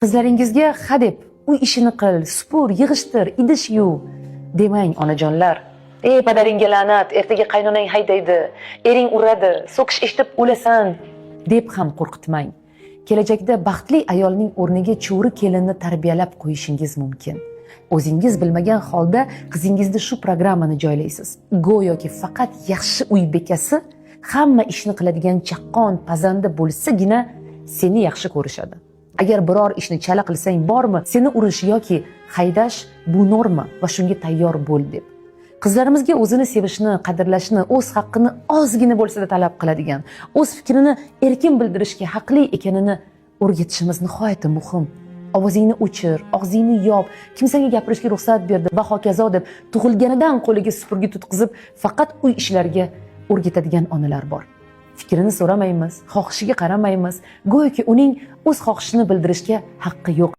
Qizlaringizga hadeb uy ishini qil, supur, yig'ishtir, idish yuv demang, onajonlar. Ey, padaringga la'nat, ertaga qaynonang haydaydi, ering uradi, so'kish eshitib o'lasan, deb ham qo'rqitmang. Kelajakda baxtli ayolning o'rniga cho'ri kelinni tarbiyalab qo'yishingiz mumkin. O'zingiz bilmagan holda qizingizda shu programmani joylaysiz. Go'yoki faqat yaxshi uy bekasi, hamma ishni qiladigan chaqqon pazanda bo'lsagina seni yaxshi ko'rishadi. Agar biror ishni chala qilsang bormi, seni urish yoki haydash bu norma va shunga tayyor bo'l, deb. Qizlarimizga o'zini sevishni, qadrlashni, o'z haqqini ozgina bo'lsa-da talab qiladigan, o'z fikrini erkin bildirishga haqli ekanini o'rgatishimiz nihoyatda muhim. Ovozingni o'chir, og'zingni yop, kim senga gapirishga ruxsat berdi va hokazo deb tug'ilganidan qo'liga supurgi tutqizib, faqat uy ishlariga o'rgatadigan onalar bor. Fikrini so'ramaymiz, xohishiga qaramaymiz, go'yoki uning o'z xohishini bildirishga haqqi yo'q.